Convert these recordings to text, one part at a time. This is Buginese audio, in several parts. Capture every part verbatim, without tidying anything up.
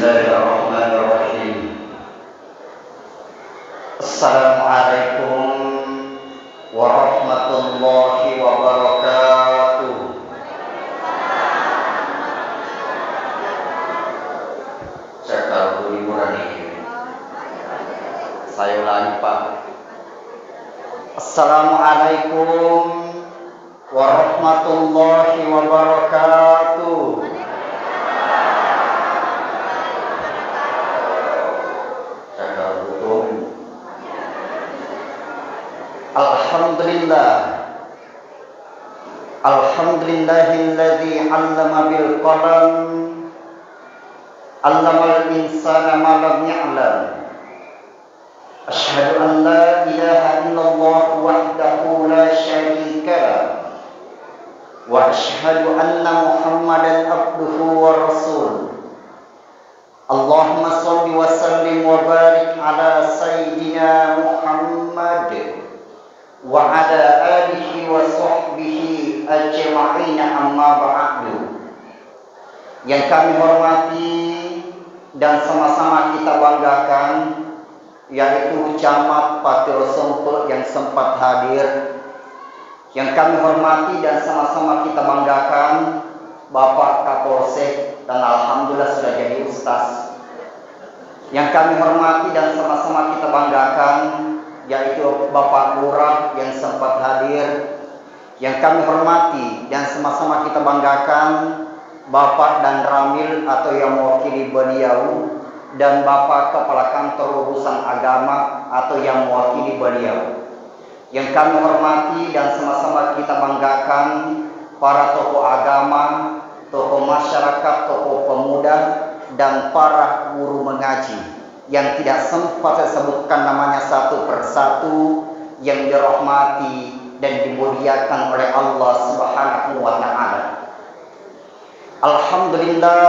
Bismillahirrahmanirrahim. Assalamualaikum warahmatullahi wabarakatuh. Cakar liburan ini. Saya ulangi, Pak. Assalamualaikum warahmatullahi wabarakatuh. Cakar hukum. Alhamdulillah. Alhamdulillahilladzi 'allama bil qalam. 'Allamal insana ma lam ya'lam. Asyhadu an la ilaha illallah wahdahu la syarika lah. Wa asyhadu anna Muhammadan abduhu wa rasuluh. Allahumma shalli wa sallim wa barik ala sayyidina Muhammad wa ala alihi wa sahbihi ajma'in, amma ba'du. Yang kami hormati dan sama-sama kita banggakan, yaitu Camat Patiro Sempe yang sempat hadir, yang kami hormati dan sama-sama kita banggakan, Bapak Kapolsek, dan alhamdulillah sudah jadi ustaz. Yang kami hormati dan sama-sama kita banggakan, yaitu Bapak Lurah yang sempat hadir. Yang kami hormati dan sama-sama kita banggakan, Bapak Danramil atau yang mewakili beliau, dan Bapak Kepala Kantor Urusan Agama atau yang mewakili beliau. Yang kami hormati dan sama-sama kita banggakan, para tokoh agama, tokoh masyarakat, tokoh pemuda, dan para guru mengaji yang tidak sempat saya sebutkan namanya satu persatu, yang dirahmati dan dimuliakan oleh Allah Subhanahu wa Ta'ala. Alhamdulillah,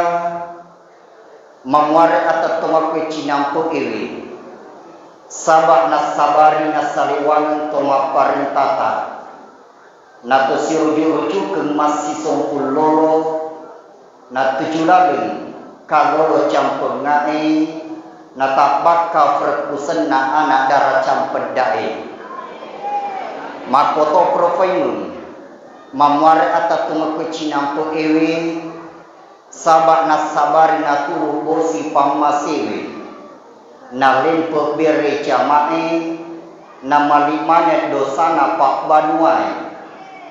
mamuare atettongekku cinampe'ewe, saba nassabari nasalewangeng to mapparentata, nato siruju-rujukeng massisompung lolo, natuju laleng kalolo campengngae, natabbakka frekkusenna ana dara campedda'e. Makkoto profaimeng, mamuare atettongekku cinampe'ewe, saba nassabari naturu bosi pammasewe, nalempe bere jama'e, namali maneng dosana pabbanuae,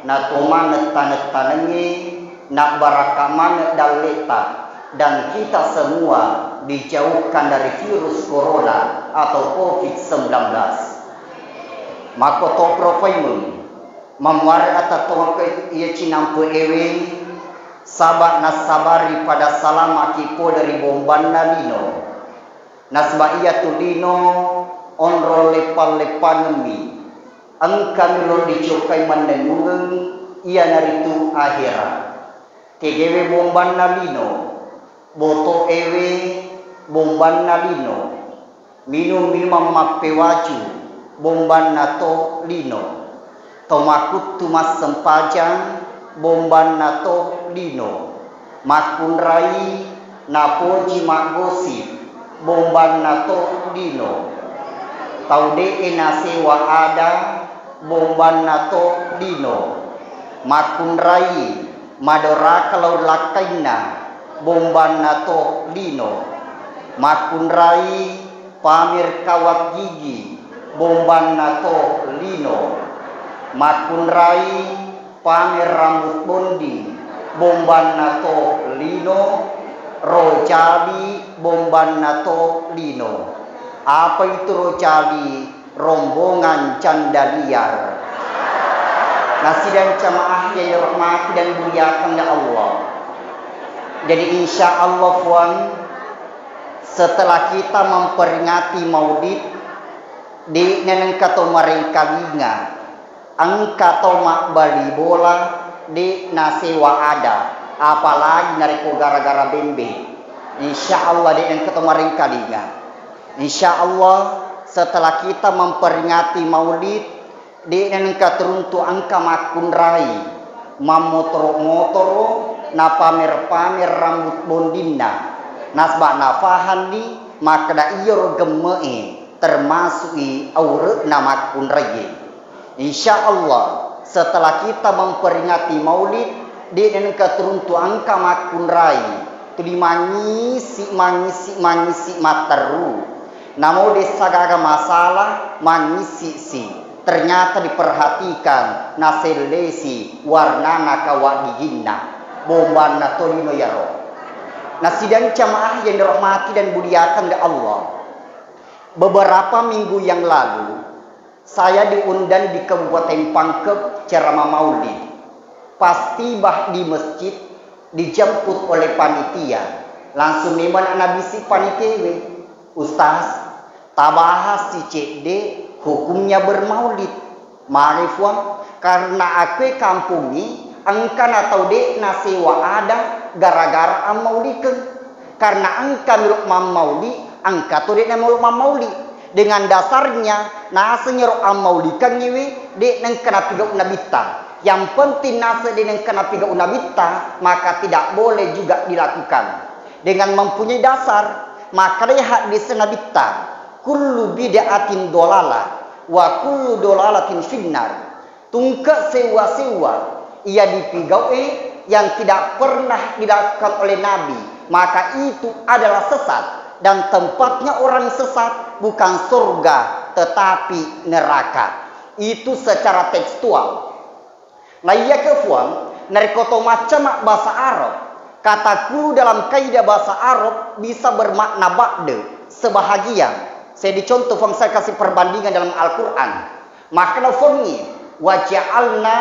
nato maneng taneng-tanengnge, nabbarakka maneng dalleta, dan kita semua dijauhkan dari virus corona atau covid sembilan belas. Makkoto profaimeng, mamuare atettongekku iya cinampe'ewe, saba nassabari pada salamaki pole ri bombanna lino. Nasaba iyatu lino onrong leppang-leppangemmi, engkami lo dicokkai mannennungeng, iyanaritu ahera. Kegewe bombanna lino, boto'ewe bombanna lino, minung-minumang mappewaju bombanna to lino, to makuttu massempajang bombanna to lino, makkunrai napoji maggosip bombanna to lino, tau de'e nasewa ada bombanna to lino, makkunrai madoraka lao lakkainna bombanna to lino, makkunrai pamer kawat gigi bombanna to lino, makkunrai pamer rambut bonding bombanna to lino, rojali bombanna to lino. Apa itu rojali? Rombongan canda liar. Nah, sidang jamaah yang dirahmati dan dimuliakan oleh Allah. Jadi, insya Allah, Puang, setelah kita memperingati Maulid, de' nengka to marengkalinga, engka to mabbali bola, de' nasewa ada, apalagi narekko gara-gara bembe. Insya Allah, de' nengka to marengkalinga. Insya Allah, setelah kita memperingati Maulid, de' nengka teruntu engka makkunrai, mammotoro-motoro, napamer-pamer rambut bondinna. Nasaba nafahanni makkeda iyaro gemme'e termasu'i aure'na makkunraie. Insya Allah, setelah kita memperingati Maulid, de' nengka turuntu engka makkunrai, tuli mangisi, mangisi, mangisi matteru. Namo dessa gaga masalah, mangisi si. Ternyata diperhatikan, nasellesi warnana kawaddiginna, bombanna tolino iyaro. Nasidang jamaah yang dirahmati dan dimuliakan oleh Allah. Beberapa minggu yang lalu, saya diundang di Kabupaten Pangkep ceramah Maulid. Pas tiba di masjid, dijemput oleh panitia. Langsung memang nabisi panitiawe, "Ustaz, tabahas si cedde hukumnya bermaulid." Magi Fuang, karena akue kampungngi engka natau de' nasewa ada gara-gara ammaulikeng. Karena engka melo mammauli, engka to de' namelo mammauli. Dengan dasarnya, naseng ero ammaulikengngiwi de' nengka napigau nabitta. Yang penting naseng de' nengka napigau nabitta, maka tidak boleh juga dilakukan. Dengan mempunyai dasar, maka deh hadis nabitta, "Kullu bid'atin dolalah, wa kullu dolalatin finnar." Tungke sewwa-sewwa iya dipigau'e yang tidak pernah dilakukan oleh Nabi, maka itu adalah sesat, dan tempatnya orang sesat bukan surga tetapi neraka. Itu secara tekstual. Naiyakiya Fuang, narekko to macca mabbasa Arab, kata kullu dalam kaidah bahasa Arab bisa bermakna ba'da, sebahagian. Saya dicontoh Fuang, saya kasih perbandingan dalam Al-Quran. Makkeda Fuangnge, "Wa ja'alna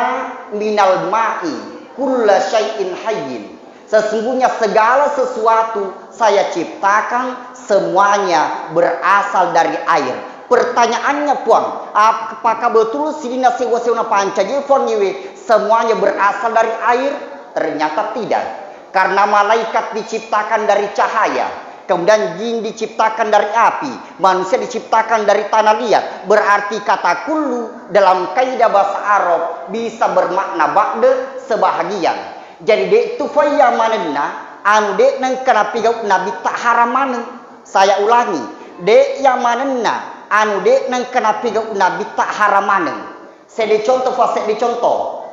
minal ma'i kulla syai'in hayyin." Sesungguhnya segala sesuatu saya ciptakan semuanya berasal dari air. Pertanyaannya, Fuang, apakah betul sininna sewwa-sewwa napancaji Fuangnge we semuanya berasal dari air? Ternyata tidak. Karena malaikat diciptakan dari cahaya, kemudian jin diciptakan dari api, manusia diciptakan dari tanah liat. Berarti kata kullu dalam kaidah bahasa Arab bisa bermakna ba'da, sebahagian. Jadi, de' tu fayya manenna anu de' nengka napigau nabitta haram maneng. Saya ulangi, de' ya manenna anu de' nengka napigau nabitta haram maneng. Seddi contoh, fa seddi contoh.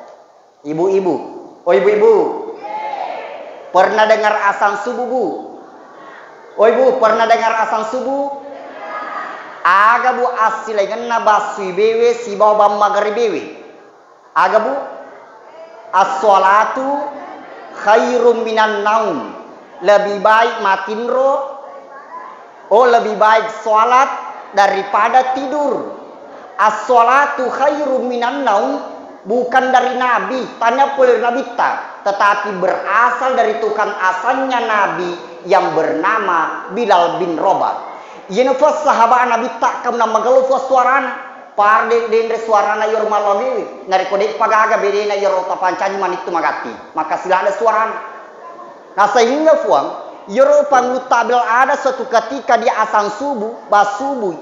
Ibu-ibu. Oh, ibu-ibu. Pernah dengar azan subuh, Bu? Oh, Ibu, pernah dengar azan subuh? Aga, Bu, assilaingenna bassui bewe sibawa bang magaribewe? Aga, Bu? As-sholatu khairum minan naum. Lebih baik matinro, oh, lebih baik sholat daripada tidur. As-sholatu khairum minan naum bukan dari Nabi, tania pole ri Nabitta, tetapi berasal dari tukang azannya Nabi yang bernama Bilal bin Rabah. Iyana fas sahabat Nabitta kamunang magello fas suarana. Pada de-, denre suarana iyaro mallomewe, narekko de'pa gaga bedena iyaro tapancaji manittu magatti, maka silada suarana. Nasehingga Fuang, iyaro pangulutta Bilal ada suatu ketika dia azan subuh, bassubui.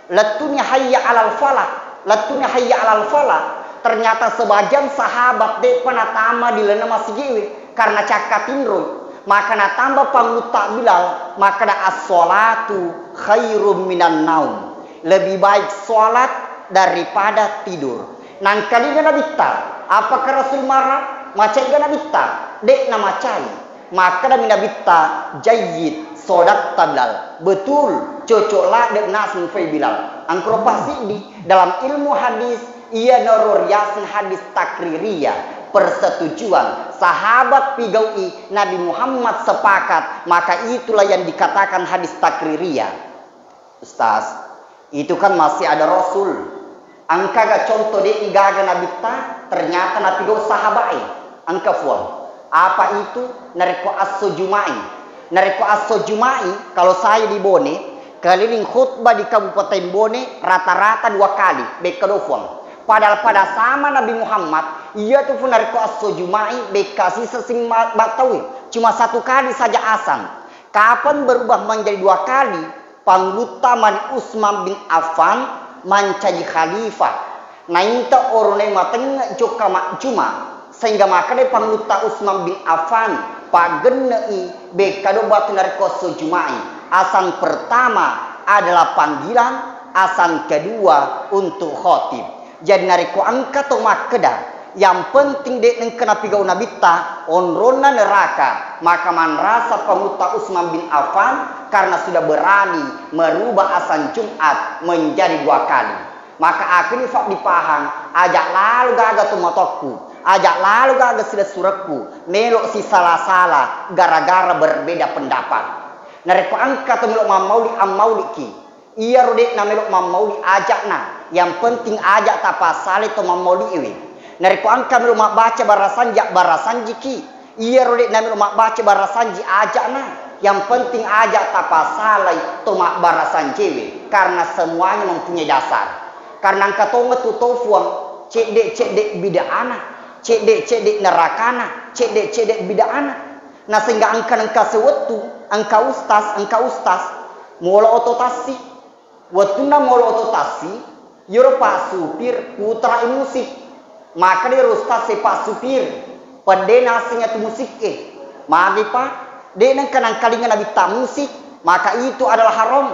Lettuni hayya alal falah, lettuni hayya alal falah. Ternyata sebagian sahabat de'pa natama di lalenna masigi'we karena cakka tinroi. Maka natamba pangulutta Bilal, makkeda, "As-sholatu khairum minan naum." Lebih baik sholat daripada tidur. Nangkalinga Nabitta, apakah Rasul marah? Macaiga Nabitta? De'na macai. Makkedami Nabitta, "Jayyid, sodakta Bilal." Betul, cocok ladde naseng fai Bilal. Engkaro passiddi, dalam ilmu hadis, iyanaro riaseng hadis takririyah, persetujuan sahabat pigau'i Nabi Muhammad sepakat, maka itulah yang dikatakan hadis takririyah. Ustaz, itu kan masih ada Rasul. Engkaga contoh de'ni gaga Nabitta, ternyata napigau sahabae. Engka Fuang. Apa itu? Narekko esso Juma'i. Narekko esso Juma'i, kalau saya di Bone, keliling khutbah di Kabupaten Bone rata-rata dua kali, bekka do Fuang. Padahal pada zaman Nabi Muhammad, iyatu Fuang narekko esso Juma'i, bekka siseng ma-, battaue. Cuma satu kali saja azan. Kapan berubah menjadi dua kali? Pangulutta mani Utsman bin Affan mancaji khalifah. Naita oronae matengngeng jokka majjuma, sehingga makkedai Pangulutta Utsman bin Affan, Paggenne'i bekkado batu narekko esso Juma'i. Asang pertama adalah panggilan, asang kedua untuk khotib. Jadi narekko engka to makkeda, yang penting de' nengka napigau nabitta, onronna neraka, maka manrasa pangulutta Utsman bin Affan karena sudah berani merubah asang Jumat menjadi dua kali. Maka akuni fa dipahang, aja' lalo gaga to matokku, aja' lalo gaga silessurekku, melo sisala-sala gara-gara berbeda pendapat. Narekko engka to melo mammauli, ammauliki. Iyaro de' namelo mammauli aja'na, yang penting aja' tapasale to mammauli'ewe. Narekko engka melo mabbaca barasanji, barasanjiki. Iyaro de' namelo mabbaca barasanji aja'na, yang penting aja' tapasalai to mabbarasanjewe, karena semuanya mempunyai dasar. Karena engka tongeng tu to Fuang, cedde'-cedde' bida'ana, cedde'-cedde' nerakana, cedde'-cedde' bida'ana. Na sehingga engka nengka sewettu, engka ustaz, engka ustaz, molo oto tassi. Wettunna molo oto tassi, iyaro Pak Supir putara'i musik. Makkeda iyaro ustaz e, "Pak Supir, pedde naseng iyatu musik e." "Magi, Pak?" "De' nengka nangkalinga nabitta musik, maka itu adalah haram."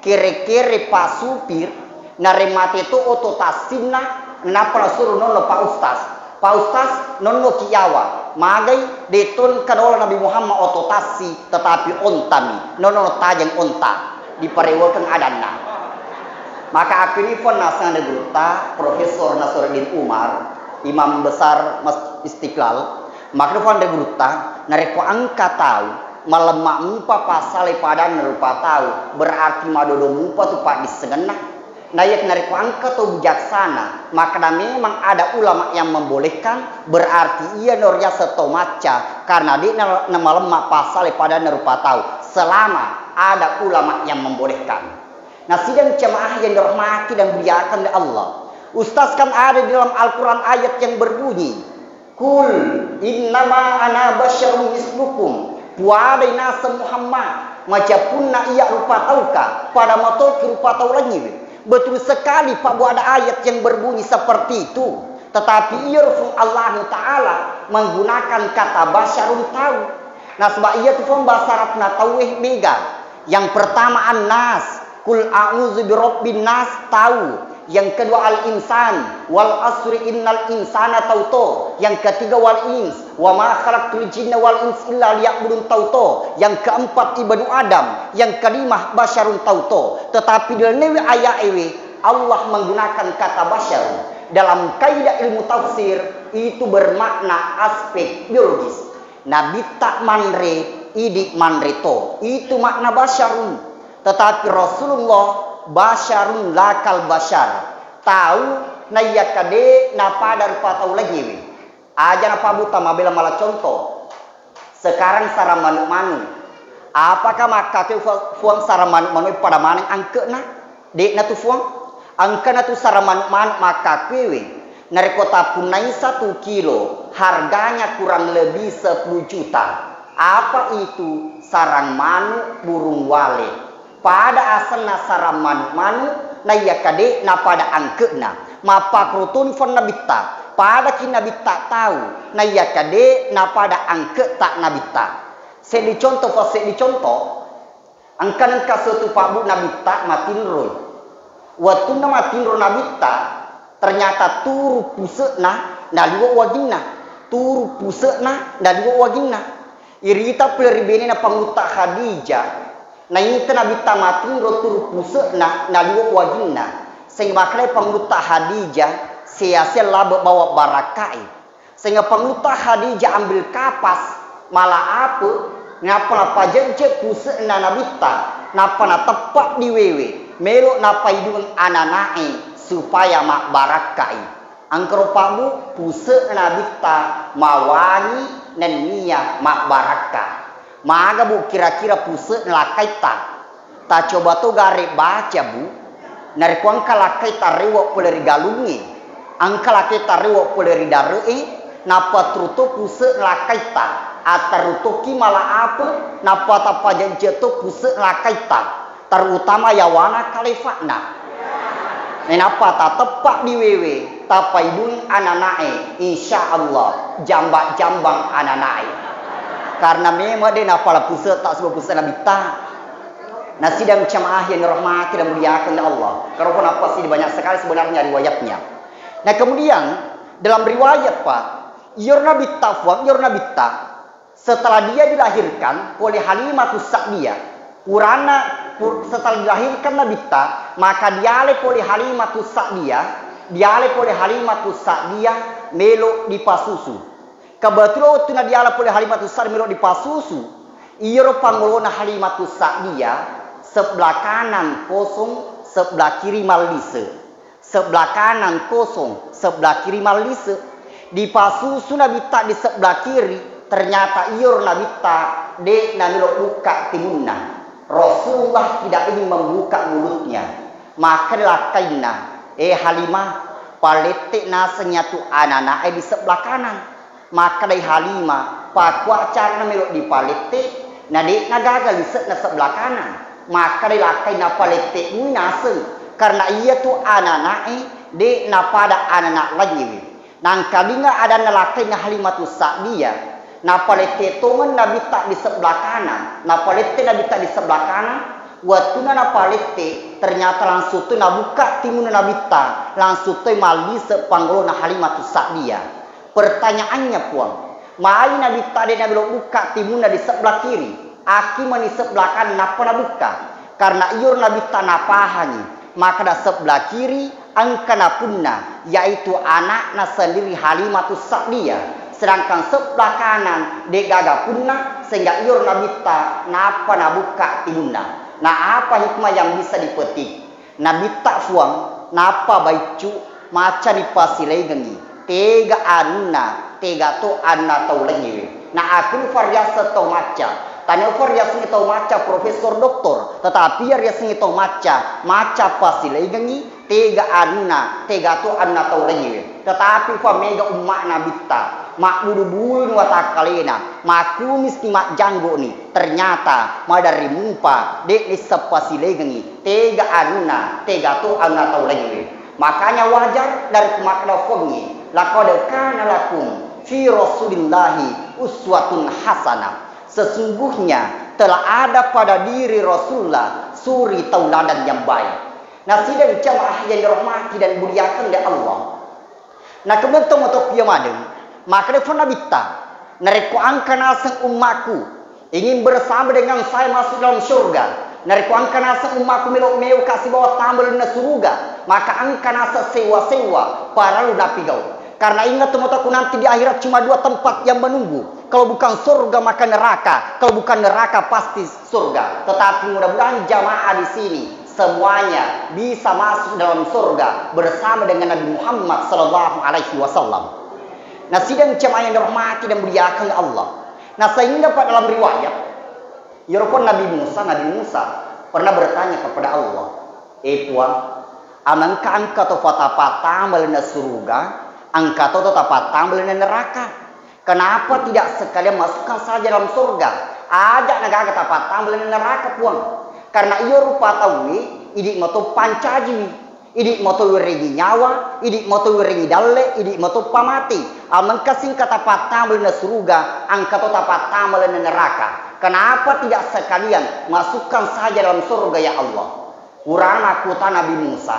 Kere-kere Pak Supir, naremmate to oto tassinna, nappa nasuro nonno Pak Ustaz. "Pak Ustaz, nonnoki yawa." "Magai?" "De' to engka naola Nabi Muhammad oto tassi, tetapi ontami. Nonno tajeng onta." Diparewekeng adanna. Maka akkunifon naseng gurutta Profesor Nasruddin Umar, Imam Besar Mas-, Istiqlal, makkunifon gurutta, narekko engka tau malemma mupa passalai padanna rupa tau, berarti madodo mupa tu paddissengenna. Naiya narekko engka to bijaksana makkeda memang ada ulama yang membolehkan, berarti iyano riaseng to macca, karena de'na namalemma passalai padanna rupa tau, selama ada ulama yang membolehkan. Nah, sidang jamaah yang dirahmati dan dimuliakan oleh Allah, ustaz kan ada di dalam Al-Quran ayat yang berbunyi, "Qul innama ana basyarum mislukum." Puadai naseng Muhammad, macapunna iya rupa tauka, pada matoki rupa tau langiwe. Betul sekali, Pak Bu, ada ayat yang berbunyi seperti itu. Tetapi iyaro Fuang Allahu Ta'ala menggunakan kata basyarun tau. Nasaba iyatu Fuang bahasa Arabna tauwe mega. Yang pertama annas, "Qul a'udzu birabbin nas", tau. Yang kedua al-insan, "Wal asri innal insana", tau to. Yang ketiga wal ins, "Wa ma khalaqtul jinna wal ins illa liya'budun", tau to. Yang keempat ibnu Adam, yang kelima basyarun, tau to. Tetapi dalam newe ayat ewe, Allah menggunakan kata basyarun. Dalam kaidah ilmu tafsir, itu bermakna aspek biologis. Nabitta manre, idi manre to. Itu makna basyarun. Tetapi Rasulullah basyarun lakal basyar. Tau naiya kade napada rupa tau lagiwe. Aja na Pak Bu, mabela mala contoh. Sekarang sarang manuk-manuk. Apakah makkakue Fu-, Fuang sarang manuk-manuk pada maneng angke'na? De'na tu Fuang. Engkana tu sarang manuk-manuk makkakuewe. Narekko tappunnai satu kilo, harganya kurang lebih sepuluh juta. Apa itu? Sarang manuk burung walet. Pada asenna sarang manuk-manuk, naiya kade napada angke'na. Mappakrotoni Fuang Nabitta. Padaki Nabitta tau, naiya kade napada angke'ta Nabitta. Seddi contoh, fa seddi contoh. Engka nengka suatu Pak Bu Nabitta matinroi. Wettunna matinro Nabitta, ternyata turu puse'na naliwe waginna. Turu puse'na naliwe waginna. Irita pole ri benena Pangulutta Khadijah, naita Nabitta matinro turu puse'na naliwe waginna. Seng makkedai Pangulutta Khadijah, sia-sia labe bawa barakkae. Sehingga Pangulutta Khadijah ambil kapas, mala ape, nappa napajejje puse'na Nabitta, nappa nateppa di wewe, melo napaidungeng anana'e supaya mabbarakkai. Engkaro Pak Bu, puse'na Nabitta mawangi nennia mabbarakka. Maga Bu kira-kira puse'na lakkaitta? Tacoba to gare baca, Bu. Narekko engka lakkai tarrewe pole ri galungnge, engka lakkai tarrewe pole ri dare'e, nappa teru to puse lakkaitta, atteru tokki mala ape, nappa tapajejje to puse lakkaitta, terutama yawana kalefa'na. Nainappa tateppa di wewe, tapaidung anana'e, insya Allah jamba-jambang anana'e. Karena memang de' napala puse' ta' suba puse' Nabitta. Nah, sidang jamaah yang dirahmati dan muliakan oleh Allah. Karena pun apa sih, banyak sekali sebenarnya riwayatnya. Nah, kemudian dalam riwayat, Pak, iyaro Nabitta, Puang, iyaro Nabitta, setelah dia dilahirkan oleh Halimatus Sa'diyah, purana, pu-, setelah dilahirkan Nabitta, maka dialai pole Halimatus Sa'diyah, dialai pole Halimatus Sa'diyah melo dipasusu. Kebetulan wettunna diala pole Halimatus Sa'diyah melo dipasusu, iyaro pangolona Halimatus Sa'diyah sebelah kanan kosong, sebelah kiri mallise. Sebelah kanan kosong, sebelah kiri mallise. Dipasusu Nabitta di sebelah kiri, ternyata iyaro Nabitta de' namelo bukka timunna. Rasulullah tidak ingin membuka mulutnya. Maka lakkainna, "Eh Halimah, palette' naseng iyatu anana'e di sebelah kanan." Makkedai Halimah, "Pakua carana melo dipalette', na de'na gaga lise'na sebelah kanan." Makkedai lakkainna, "Palette' mui naseng, karena iyatu anana'e de'na pada anana' langiwe." Nangkalinga adanna lakkainna Halimatus Sa'diyah, napalette' tongeng Nabitta di sebelah kanan, napalette' Nabitta di sebelah kanan, wettunna napalette', ternyata langsung to nabukka timunna Nabitta, langsung to mallise pangolona Halimatus Sa'diyah. Pertanyaannya, Puang, mai Nabitta de' namelo bukka timunna di sebelah kiri, akki mani sebelah kanan nappa nabukka? Karena iyaro Nabitta napahangi, makkeda sebelah kiri engka napunna, yaitu anakna sendiri Halimatus Sa'diyah, sedangkan sebelah kanan de'gaga punna, sehingga iyaro Nabitta nappa nabukka timunna. Nah, apa hikmah yang bisa dipetik? Nabitta, Puang, nappa baiccu, macca ripasilaingengngi, tega anunna, tega to anunna tau laingngewe. Na aku fariaseng tau macca, tania fariasengngi tau macca profesor doktor, tetapi iya riasengngi tau macca, macca pasilaingengngi, tega anunna, tega to anunna tau laingngewe. Tetapi fa mega umma'na Nabitta, mabbulu-buluni watakkalena, makkumisni majjanggo'ni, ternyata maderri mupa, de' nisseng pasilaingengngi, tega anunna, tega to anunna tau laingngewe. Makanya wajar dari makkeda Puangnge, "Laqad kana lakum fi Rasulillahi uswatun hasanah." Sesungguhnya telah ada pada diri Rasulullah suri tauladan yang baik. Nah, sidang jamaah yang dirahmati dan dimuliakan oleh Allah. Nah, kemudian tomatoa maneng, makkeda Nabitta, "Narekko engka naseng ummaku ingin bersama dengan saya masuk dalam surga, narekko engka naseng ummaku melo meoka sibawa tambalenna suruga, maka engka naseng sewa-sewa parallu napigau. Karena ingat, tomatoaku, nanti di akhirat cuma dua tempat yang menunggu. Kalau bukan surga, maka neraka. Kalau bukan neraka, pasti surga." Tetapi mudah-mudahan jamaah di sini semuanya bisa masuk dalam surga bersama dengan Nabi Muhammad sallallahu alaihi wasallam. Nah, sidang jamaah yang dirahmati dan dimuliakan Allah. Nah, sehingga, Pak, dalam riwayat, iyaro pun Nabi Musa, Nabi Musa pernah bertanya kepada Allah, "Eh Puang, amengka engka to tapattambalenna suruga, engka to tapattambalenna neraka. Kenapa tidak sekalian masukkan saja dalam surga? Aja nagaga tapattambalenna neraka, Puang. Karena iyo rupa tauwe idi' mato pancajiwi, idi' mato werengngi nyawa, idi' mato werengngi dalle, idi' mato pamate. Amengka singka tapattambalenna suruga, engka to tapattambalenna neraka. Kenapa tidak sekalian masukkan saja dalam surga, ya Allah?" Purana kota Nabi Musa,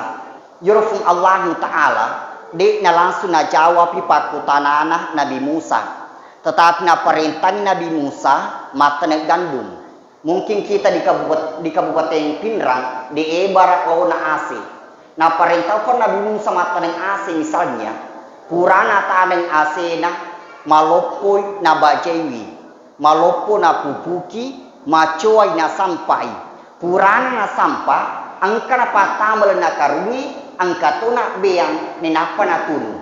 iyaro Puang Allahu Ta'ala de'na langsung najawabi pakkutanana Nabi Musa, tetapi naparentani Nabi Musa mattaneng gandum. Mungkin kita di Kabupat-, di Kabupaten Pinrang, di Ebara laona ase. Naparentako Nabi Musa mattaneng ase, misalnya, purana taneng asena, maloppoi nabajaiwi. Maloppo napupuki, macoai nasampai. Purana nasampa, engka napattambalenna karungnge, engka to nabbeang, nainappa natunu.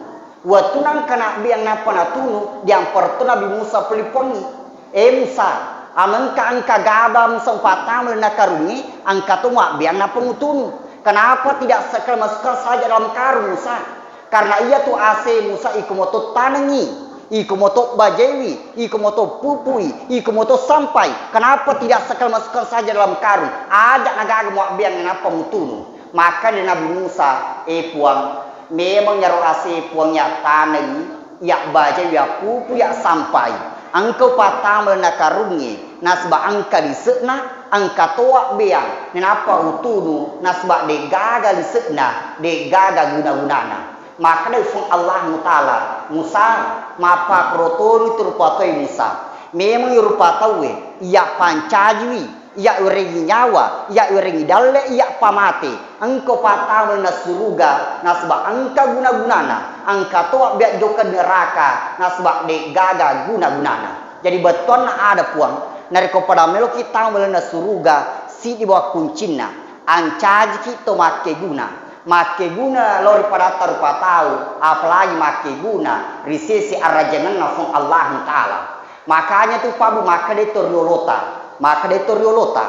Wettunna engka nabbeang nappa natunu, diampar to Nabi Musa pole Puangnge, "Eh Musa, amengka engka gaba Musa mupattambalenna karungnge, engka to muabbeang nappa mutunu. Kenapa tidak sekalian masukkan saja dalam karung, Musa?" Karena iyatu ase Musa iko moto tanengngi, iko moto bajaiwi, iko moto pupui, iko moto sampai. Kenapa tidak sekalian masukkan saja dalam karung? Aja nagaga muabbeang nappa mutunu. Maka dari Nabi Musa, "Eh Puang, memang iyaro ase Puang ya tanengngi, ya bajaiwi, ya pupui, ya sampai. Engka upattama lalenna karungnge, nasaba engka lise'na, engka toa beang, nainappa utunu, nasaba de'gaga lise'na, de'gaga guna-gunana. Makkedai Puang Allahu Ta'ala, "Musa, mappakkoro toni tu rupa tauwe Musa. Memang iya rupa tauwe, iya pancajiwi, iya urengngi nyawa, iya urengngi dalle, iya pamate. Engka upattama lalenna suruga, nasaba engka guna-gunana. Engka toa beang jokka neraka, nasaba de'gaga guna-gunana." Jadi bettuanna ada Puang, narekko pada meloki tama lalenna suruga, siddi bawang kuncinna, ancajiki to makkeguna. Makkeguna lao ri padatta rupa tau, apalagi makkeguna ri sese arajangenna Puang Allahu Ta'ala. Makanya tu Pak Bu, makkeda to riolota, makkeda to riolota.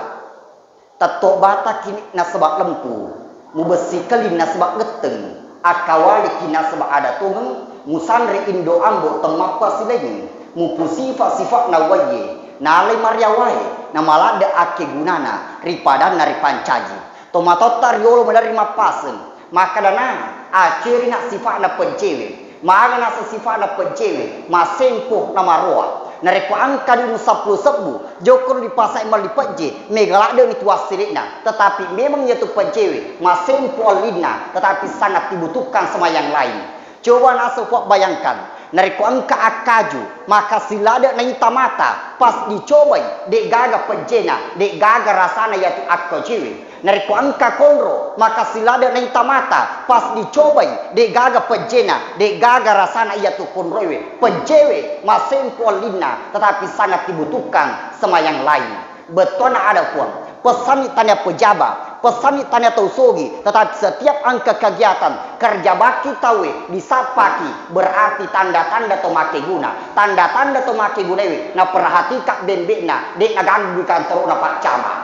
Tetto bataki nasaba lempu, mubessi keling nasaba getteng, akkawaliki nasaba ada tongeng, musanre indo ambo temmappa silengeng, mupusifa-sifa'na uwaiye, nalai mariawae, namaladde akkegunana ri padanna ripancaji. Tomatoatta riolo maderri mappaseng, makkedana, "Acerina sifa'na pejjewe." Maga naseng sifa'na pejjewe, masempo namaroa. Narekko engka dudu seppulo sebbu, jokkoro dipasai melli pejje, mega ladde'ni tu wassele'na, tetapi memang iyatu pejjewe, masempo ellinna, tetapi sangat dibutuhkan sembahyang lain. Coba naseng Puang bayangkan, narekko engka akkaju, maka silade naita mata, pas dicobai, de'gaga pejjena, de'gaga rasana iyatu akkajuwe. Narekko engka konro, maka silade naita mata, pas dicobai, de'gaga pejjena, de'gaga rasana iyatu konroewe. Pejjewe, masempo ellinna, tetapi sangat dibutuhkan sembahyang lain. Bettuanna ada Puang, pesanni tania pejabat, pesanni tania tau sogi, tetapi setiap engka kegiatan, kerja bakti tauwe, disappaki, berarti tanda-tanda to makkeguna. Tanda-tanda to makkegunaewe, naperhatika bembe'na, de' naganggu kantorona Pak Camat.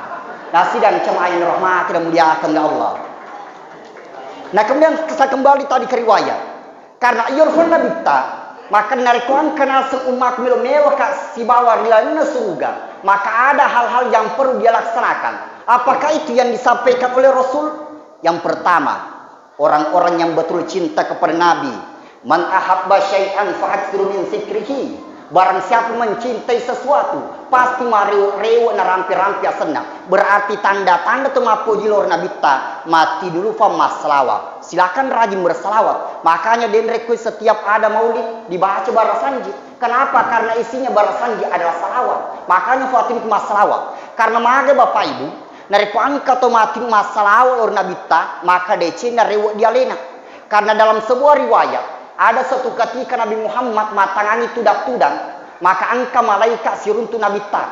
Nah, sidang jamaah yang dirahmati dan muliakan oleh Allah. Nah, kemudian saya kembali tadi ke riwayat. Karena iya rupanna Nabitta, maka narekko engka naseng ummatku melo mewaka sibawa ri lalenna suruga, maka ada hal-hal yang perlu dia laksanakan. Apakah itu yang disampaikan oleh Rasul? Yang pertama, orang-orang yang betul cinta kepada Nabi, "Man ahabba syai'an fa aktsiru min zikrihi." Barang siapa mencintai sesuatu, pasti marewe-rewe narampe-rampe asenna. Berarti tanda-tanda tu mappoji lao ri Nabitta, matti dulu fa massalawat. Silakan rajin bersalawat. Makanya denre kui setiap ada maulid dibaca barasanji. Kenapa? Karena isinya barasanji adalah salawat. Makanya Fatimah massalawat. Karena maga Bapak Ibu, narekko engka to matti massalawat lao ri Nabitta, maka decenna rewe dialena. Karena dalam sebuah riwayat, ada suatu ketika Nabi Muhammad mattangangi tudang-tudang, maka engka malaikat siruntu Nabitta.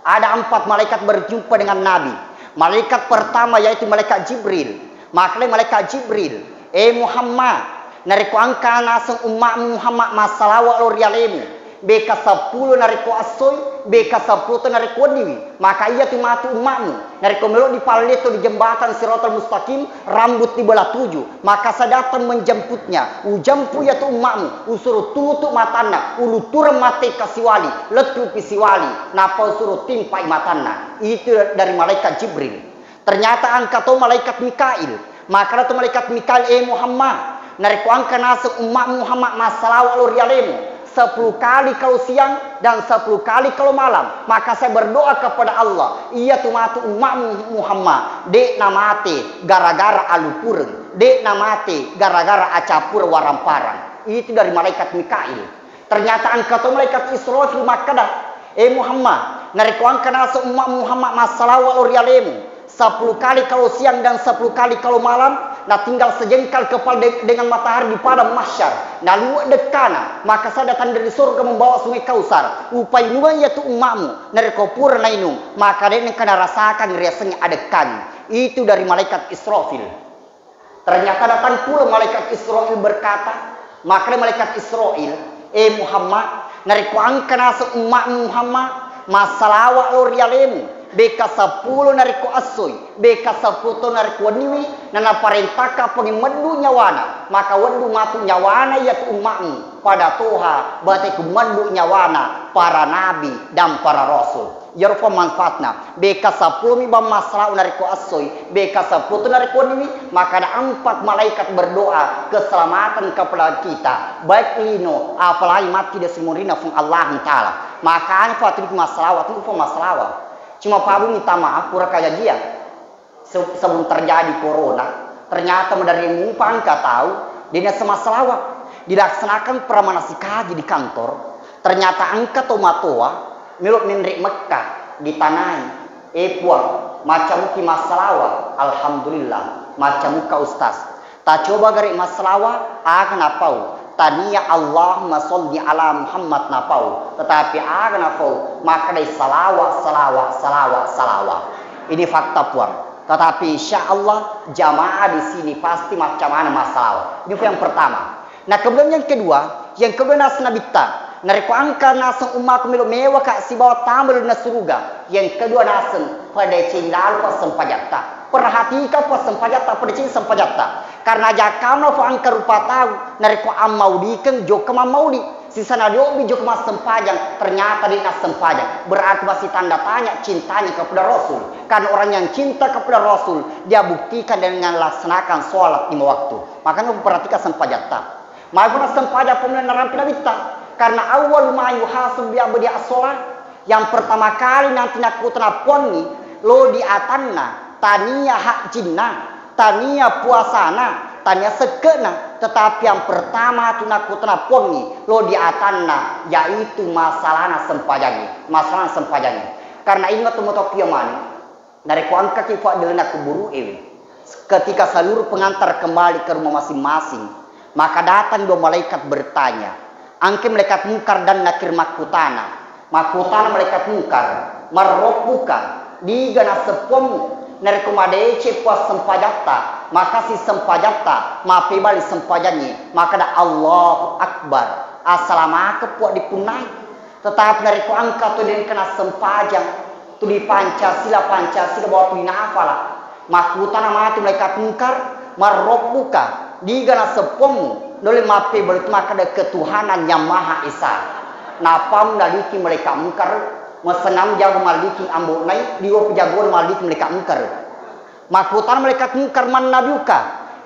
Ada empat malaikat berjumpa dengan Nabi. Malaikat pertama yaitu malaikat Jibril. Makkedai malaikat Jibril, "Eh Muhammad, narekko engka naseng umma'mu Muhammad massalawat lao ri alemu, beka seppulo narekko essoi, beka seppulo to narekko wenniwi, maka iyatu matu umma'mu. Narekko melo dipalletto di jembatan Siratal Mustaqim, rambut dibelah tujuh, maka saya datang menjemputnya, ujempu iyatu umma'mu, usuro tutu matanna, uluttureng mate kasiwali, lettupi siwali, nappa usuro timpai matanna." Itu dari malaikat Jibril. Ternyata engka to malaikat Mikail. Makkeda to malaikat Mikail, "Eh Muhammad, narekko engka naseng umma'mu Muhammad massalawat lao ri alemu, sepuluh kali kalau siang dan sepuluh kali kalau malam, maka saya berdoa kepada Allah, iyatu matu umma'mu Muhammad, de' namate gara-gara alupureng, de' namate gara-gara acappureng waramparang." Itu dari malaikat Mikail. Ternyata engka to malaikat Israfil makkeda, "Eh Muhammad, narekko engka naseng umma'mu Muhammad massalawat lao ri alemu, sepuluh kali kalau siang dan sepuluh kali kalau malam, na tinggal sejengkal kepala de-, dengan matahari di padang mahsyar, naluwe dekkana, maka saya datang dari surga membawa sungai Kausar, upainungang iyatu umma'mu, narekko pura nainung, maka de' nengka narasakan riasengnge adekkan." Itu dari malaikat Israfil. Ternyata datang pula malaikat Israel berkata, makkeda malaikat Israel, "Eh Muhammad, narekko engka naseng umma'mu Muhammad, massalawat lao ri alemu, beka seppulo narekko essoi, beka seppulo to narekko wenniwi, nanaparentaka Puang meddu nyawana, maka weddu matu nyawana iyatu umma'mu, pada toha bateku meddu nyawana para nabi dan para rasul." Iyaro fa manfaatna. Beka seppulo mi bang massalawat narekko essoi, beka seppulo to narekko wenniwi, maka ada empat malaikat berdoa keselamatan kepada kita, baik lino, apalagi matti de' simonrinna Puang Allahu Ta'ala. Makanya fa tu masalawa, tu fa masalawa. Cuma pabu minta maaf pura kajajiang. Se-, sebelum terjadi corona, ternyata maderri mupa engka tau, de' nasseng masalawa. Dilaksanakan pramana sikaji di kantor, ternyata engka to matoa melo menre' Mekka ditanai. E Puang, maccamuki massalawa, alhamdulillah, maccamuka ustaz. Tacoba gare massalawa, aga napau? Tania Allahumma sholli ala Muhammad napau. Tetapi aga napau? Makkedai salawa, salawa, salawa, salawa. Ini fakta Puang. Tetapi insya Allah jamaah di sini pasti macca maneng massalawa. Ini yang pertama. Nah, kemudian yang kedua, yang kedua naseng Nabitta, narekko engka naseng ummaku melo mewaka sibawa tama ri suruga, yang kedua naseng padeceng lalo passempajatta. Perhatikan passempajatta, padeceng sempajatta. Karena jakkamna fa engka rupa tau, narekko ammaudikeng jokka mammaudi. Sisana diobbi jokka massempajang, ternyata de' nassempajang. Berarti masih tanda tanya cintanya kepada Rasul. Karena orang yang cinta kepada Rasul, dia buktikan dengan laksanakan sholat lima waktu. Makanya perhatikan sempajatta. Magi nasempajang pemula narampi Nabitta. Karena awwalu ma yuhasabu bi abdi as-shalah. Yang pertama kali nanti nakkutana Puangngi, lao di atanna, tania hajjinna, tania puasana, tania sekke'na, tetapi yang pertama tu nakkutana Puangngi, lao di atanna, yaitu masalahna sempajangnge, masalahna sempajangnge. Karena ingat tu moto kia maneng, narekko engkaki faddelna kuburu'ewe, ketika seluruh pengantar kembali ke rumah masing-masing, maka datang dua malaikat bertanya. Engka malaikat Mungkar dan Nakir makkutana. Makkutana malaikat Mungkar, "Man rabbuka?" Diga naseng Puammu? Narekko madeceng Puang sempajatta, makasi sempajatta, mappebali sempajangnge, makkeda, "Allahu Akbar." Assalamakeng Puang dipunnai. Tetapi narekko engka tu de' nengka nassempajang, tuli Pancasila, Pancasila bawa tuli nafala. Makkutana matu malaikat Mungkar, "Man rabbuka?" Diga naseng Puammu? Nulle mappebali tu makkeda ketuhanan yang Maha Esa. Nappa naliki malaikat Mungkar, masenam jago malliki ambo'nai, liwa pejagona malliki malaikat Mungkar. Makkutana malaikat Mungkar, "Man nabiuka?"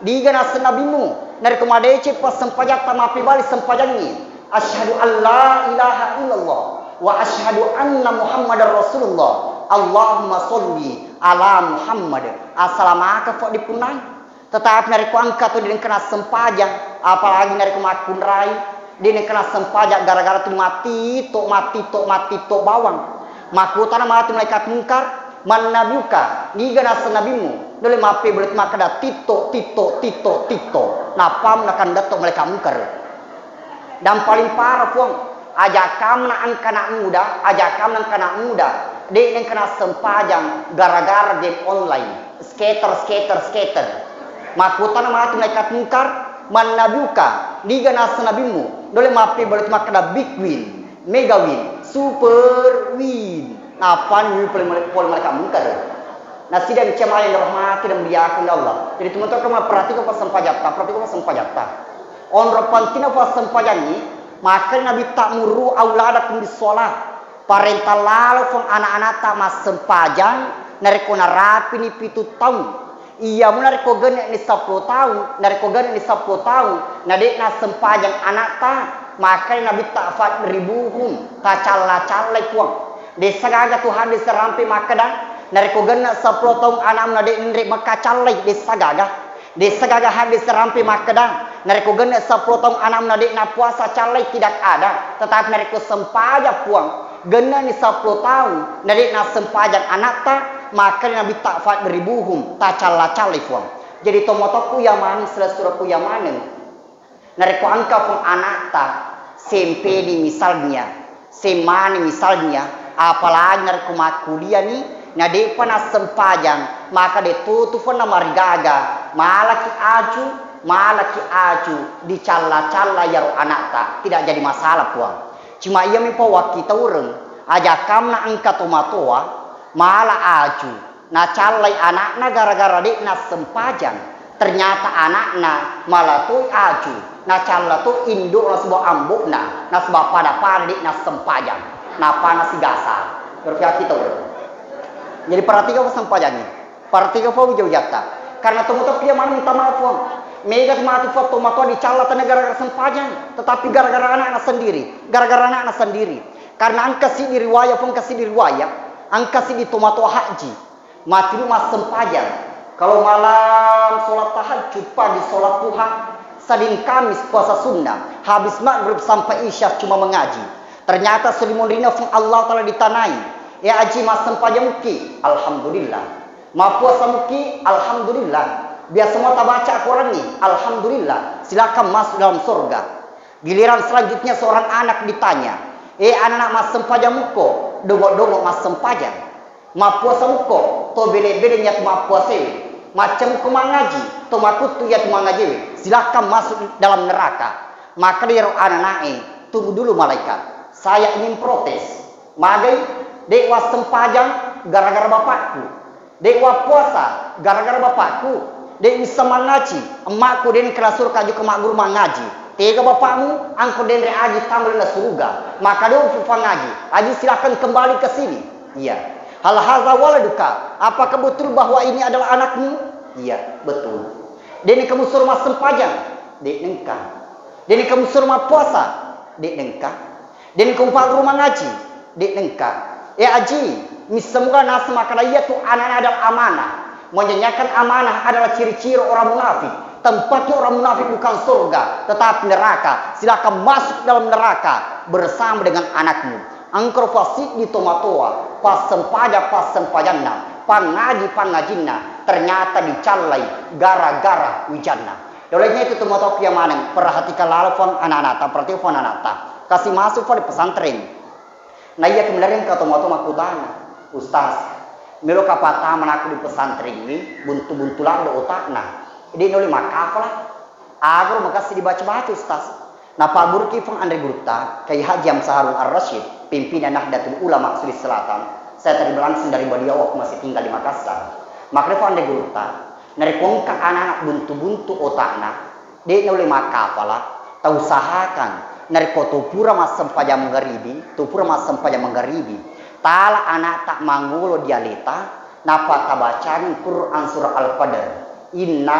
Diga naseng nabimmu? Narekko madeceng passempajatta mappebali sempajangnge, "Asyhadu an la ilaha illallah wa asyhadu anna Muhammadar Rasulullah. Allahumma sholli ala Muhammad." Assalamakeng Puang dipunnai. Tetapi narekko engka tu de' nengka nassempajang, apalagi narekko makkunrai, de' nengka nassempajang gara-gara tu mattitto, mattitto, mattitto bawang. Makkutana matu malaikat Mungkar, "Man nabiuka?" Niga naseng nabimmu? Nulle mappebali tu makkeda, "Titto, titto, titto, titto." Nappa nakandetto malaikat Mungkar. Dan paling parah, Puang, ajakkamna engka anak muda, ajakkamna engka anak muda, de' nengka nassempajang gara-gara game online. Skater, skater, skater. Makkutana matu malaikat Mungkar, "Man nabiuka?" Niga naseng nabimmu? Nulle mappebali tu makkeda, "Big win, mega win, super win." Nappa ni pole male-, pole malaikat Mungkar. Nasidang jamaah yang dirahmati dan dimuliakan Allah. Jadi, teman-teman, perhatikan passempajatta, perhatikan passempajatta. Onrong pentingna passempajangnge, makanya Nabitta, "Muru auladakum bis shalah." Parentah lalo Puang anak-anakta massempajang narekko narapini pitu taung. Iyamo narekko genne'ni seppulo taung, narekko genne'ni seppulo taung, na de' nassempajang anakta, makanya Nabitta, "Fadribuhum," tacalla-callai Puang. Dessa gaga tu hadis rampe makkeda, narekko genne' seppulo taung anakmu na de' nre' mekka callai, dessa gaga. Dessa gaga hadis rampe makkeda, narekko genne' seppulo taung anakmu na de' napuasa callai, tidak ada. Tetapi narekko sempajang Puang, genne'ni seppulo taung na de' nassempajang anakta, makkeda Nabitta, "Fadribuhum," tacalla-callai Puang. Jadi tomatoakku iya maneng, silessurekku iya maneng. Narekko engka Puang anakta, sempeni misalnya, semmani misalnya, apalagi narekko makkuliani, na de'pa nassempajang, maka de' tutu Puang namarigaga, malaki aju, malaki aju, dicalla-calla iyaro anakta, tidak jadi masalah Puang. Cuma iyami Puang wakkitaureng, ajakkamna engka tomatoa, mala aju, nacallai anakna gara-gara de' nassempajang. Ternyata anakna mala toi aju, nacalla to indo'na sibawa ambo'na, nasaba pada-pada de' nassempajang. Nappa nasigasa. Berarti kita udah. Jadi perhatikan passempajangnge. Perhatikan Puang uja-ujatta. Karena tomatoa iya maneng minta maaf Puang. Mega matu Puang tomatoa dicalla tena gara-gara sempajang, tetapi gara-gara anakna sendiri. Gara-gara anakna sendiri. Karena engka siddi riwayat, engka siddi riwayat, engka siddi tomatoa haji, matiru massempajang. Kalau malam sholat tahajud, pagi sholat duha, Senin Kamis puasa sunnah, habis maghrib sampai isya cuma mengaji. Ternyata selimonrina Puang Allah Ta'ala ditanai. Eh, aji, massempajang muki? Alhamdulillah. Mappuasa muki? Alhamdulillah. Biasa mo tabaca Al-Quran ni? Alhamdulillah. Silakan masuk dalam surga. Giliran selanjutnya seorang anak ditanya, "Eh, anak-anak, massempajang mukko?" "Dongo-dongo massempajang." "Mappuasa mukko?" "To bele-bele nya tu mappuasewe." "Macca mukko mangaji?" "To makuttu iya tu mangajewe." "Silakan masuk dalam neraka." Maka iyaro anak-anak e, "Tunggu dulu malaikat, saya ingin protes." "Magai?" "De' wassempajang gara-gara bapakku. De' wappuasa gara-gara bapakku. De' wissa mangaji, emmakku de' nengka nasuro kaju ke magguru mangaji. Tega bapakmu, angko denre aji tama ri suruga. Maka de' upangaji. Aji, silakan kembali ke sini." "Iya." "Hal haza waladuka? Apakah betul bahwa ini adalah anakmu?" "Iya, betul." "De' nengka musuro massempajang?" "De' nengka." "De' nengka musuro mappuasa?" "De' nengka." "De' nengka upagguru mangaji?" "De' nengka." "Eh, aji, misseng muga naseng makkeda iya tu anak-anak adalah amanah. Menyanyiakan amanah adalah ciri-ciri orang munafik. Tempatnya orang munafik bukan surga, tetapi neraka. Silakan masuk dalam neraka bersama dengan anakmu." Engkaro pasiddi tomatoa, passempajang-passempajanna, pangaji-pangajinna, ternyata dicallai gara-gara wijanna. Olehnya itu tomatoa ku iya maneng, perhatikan lalo Puang anak-anakta, perhatikan Puang anak-anakta. Kasi masuk pada pesantren. Naiya kemudian engka tomatoa makkutana, "Ustaz, melo ka pattama anakku di pesantren ini, buntu-buntu ladde otakna. De' nulle makkafala." "Agaro makessing dibaca-baca, Ustaz." Napabburukki Puang anre gurutta, Kiai Haji Hamzah Harun Ar-Rasyid, pimpinan Nahdlatul Ulama Sulawesi Selatan, saya terima langsung dari beliau waktu masih tinggal di Makassar. Makkeda Puang anre gurutta, narekko engka anak-anak buntu-buntu otakna, de' naulle makkafala, tausahakan narekko to pura massempajang mangaribi, to pura massempajang mangaribi, tala anakta mangolo di aleta, nappa tabacani Quran surah Al-Fajr. "Inna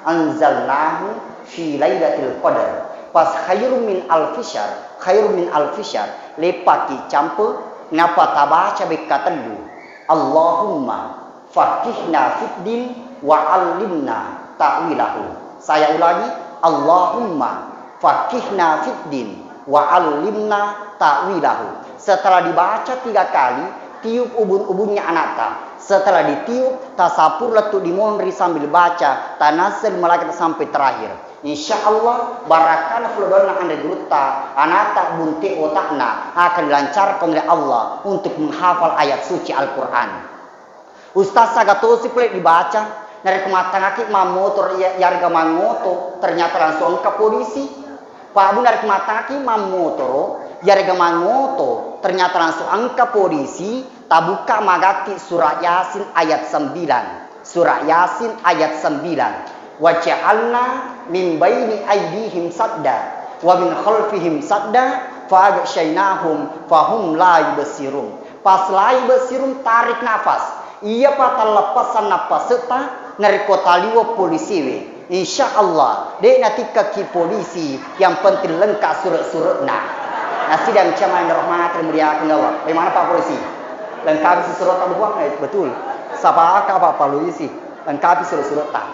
anzalnahu fi lailatul qadar." Pas khairum min alfi syahr, khairum min alfi syahr. Leppaki campe, nappa tabaca bekka tellu. "Allahumma faqihna fid din wa allimna ta'wilahu." Saya ulangi, "Allahumma faqihna fid din wa allimna ta'wilahu." Setelah dibaca tiga kali, tiup ubun-ubunnya anakta. Setelah ditiup, tasapuru lettu dimonri sambil baca, tanazzal malaikat sampai terakhir. Insya Allah, barakana fulo doanna anre gurutta, anakta buntu otakna akan dilancarkan oleh Allah untuk menghafal ayat suci Al-Quran. Ustaz, aga tosi pole dibaca, narekko mattangaki mammotoro iya-, iyarega mangoto, ternyata langsung engka polisi. Pak Bu, narekko mattangaki mammotoro, iyarega mangoto, ternyata langsung engka polisi, tabukka magatti surah Yasin ayat sembilan. Surah Yasin ayat sembilan. "Wa ja'alna min baini aidihim sadda, wa min khalfihim sadda, fa aghsyainahum, fa hum la yubsirun." Pas la yubsirun, tarik nafas. Iyapa talleppasan nappasetta, narekko taliwe polisiwe, insya Allah, de' natikkaki polisi, yang penting lengkap sure-sure'na. Nasidang jamaah yang dirahmati dan dimuliakan Allah. Bagaimana Pak Polisi? Lengkapi surat-surat Pak Buang? Eh, betul. Sapaka Pak Polisi? Lengkapi surat-surat ta.